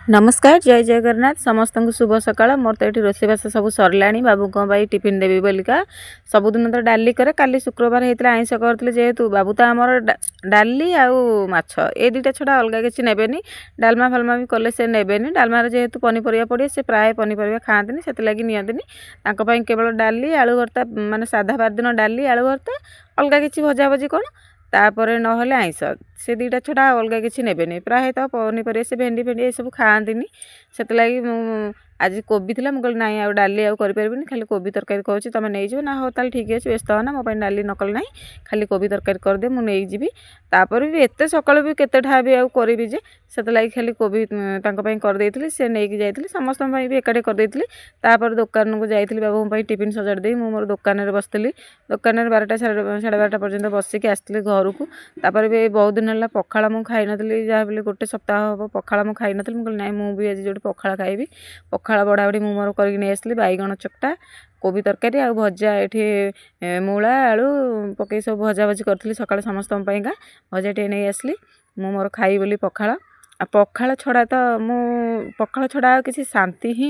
ନମସ୍କାର, ଜୟ ଜଗନ୍ନାଥ। ସମସ୍ତଙ୍କୁ ଶୁଭ ସକାଳ। ମୋର ତ ଏଠି ରୋଷେଇବାସ ସବୁ ସରିଲାଣି। ବାବୁଙ୍କ ପାଇଁ ଟିଫିନ୍ ଦେବି ବୋଲିକା ସବୁଦିନ ତ ଡାଲି କରେ। କାଲି ଶୁକ୍ରବାର ହେଇଥିଲା, ଆଇଁଷ କରିଥିଲି ଯେହେତୁ। ବାବୁ ତ ଆମର ଡାଲି ଆଉ ମାଛ ଏ ଦୁଇଟା ଛଡ଼ା ଅଲଗା କିଛି ନେବେନି। ଡାଲମା ଫାଲମା ବି କଲେ ସେ ନେବେନି। ଡାଲମାରେ ଯେହେତୁ ପନିପରିବା ପଡ଼ିବ, ସେ ପ୍ରାୟ ପନିପରିବା ଖାଆନ୍ତିନି, ସେଥିଲାଗି ନିଅନ୍ତିନି। ତାଙ୍କ ପାଇଁ କେବଳ ଡାଲି ଆଳୁ ଭର୍ତ୍ତା, ମାନେ ସାଧା ବାର ଦିନ ଡାଲି ଆଳୁ ଭର୍ତ୍ତା, ଅଲଗା କିଛି ଭଜାଭଜି କ'ଣ, ତାପରେ ନହେଲେ ଆଇଁଷ। ସେ ଦୁଇଟା ଛଡ଼ା ଆଉ ଅଲଗା କିଛି ନେବେନି। ପ୍ରାୟତଃ ପନିପରିବା ସେ ଭେଣ୍ଡି ଫେଣ୍ଡି ଏସବୁ ଖାଆନ୍ତିନି। ସେଥିଲାଗି ମୁଁ ଆଜି କୋବି ଥିଲା, ମୁଁ କହିଲି, ନାଇଁ, ଆଉ ଡାଲି ଆଉ କରିପାରିବିନି, ଖାଲି କୋବି ତରକାରୀ କରୁଛି, ତୁମେ ନେଇଯିବ। ନା, ହଉ ତାହେଲେ ଠିକ୍ ଅଛି, ବ୍ୟସ୍ତ ହନା, ମୋ ପାଇଁ ଡାଲି ନ କଲେ ନାହିଁ, ଖାଲି କୋବି ତରକାରୀ କରିଦେ, ମୁଁ ନେଇଯିବି। ତାପରେ ବି ଏତେ ସକାଳୁ ବି କେତେଟା ବି ଆଉ କରିବି ଯେ, ସେଥିଲାଗି ଖାଲି କୋବି ତାଙ୍କ ପାଇଁ କରିଦେଇଥିଲି, ସେ ନେଇକି ଯାଇଥିଲେ। ସମସ୍ତଙ୍କ ପାଇଁ ବି ଏକାଠି କରିଦେଇଥିଲି। ତାପରେ ଦୋକାନକୁ ଯାଇଥିଲି। ବାବୁଙ୍କ ପାଇଁ ଟିଫିନ୍ ସଜାଡ଼ି ଦେଇ ମୁଁ ମୋର ଦୋକାନରେ ବସିଥିଲି। ଦୋକାନରେ 12ଟା 12:30 ପର୍ଯ୍ୟନ୍ତ ବସିକି ଆସିଥିଲି ଘରକୁ। ତାପରେ ବି ବହୁତ ଦିନ ହେଲା ପଖାଳ ମୁଁ ଖାଇନଥିଲି। ଯାହା ବୋଲି ଗୋଟେ ସପ୍ତାହ ହେବ ପଖାଳ ମୁଁ ଖାଇନଥିଲି। ମୁଁ କହିଲି, ନାଇଁ, ମୁଁ ବି ଆଜି ଯୋଉଠି ପଖାଳ ଖାଇବି। ପଖାଳ ବଢ଼ାବଢ଼ି ମୁଁ ମୋର କରିକି ନେଇ ଆସିଲି। ବାଇଗଣ ଚକଟା, କୋବି ତରକାରୀ ଆଉ ଭଜା। ଏଠି ମୂଳା ଆଳୁ ପକେଇ ସବୁ ଭଜା ଭଜି କରିଥିଲି ସକାଳେ ସମସ୍ତଙ୍କ ପାଇଁକା। ଭଜା ଟିକେ ନେଇ ଆସିଲି, ମୁଁ ମୋର ଖାଇବି ବୋଲି ପଖାଳ। ଆଉ ପଖାଳ ଛଡ଼ା ତ ମୁଁ ପଖାଳ ଛଡ଼ା ଆଉ କିଛି ଶାନ୍ତି ହିଁ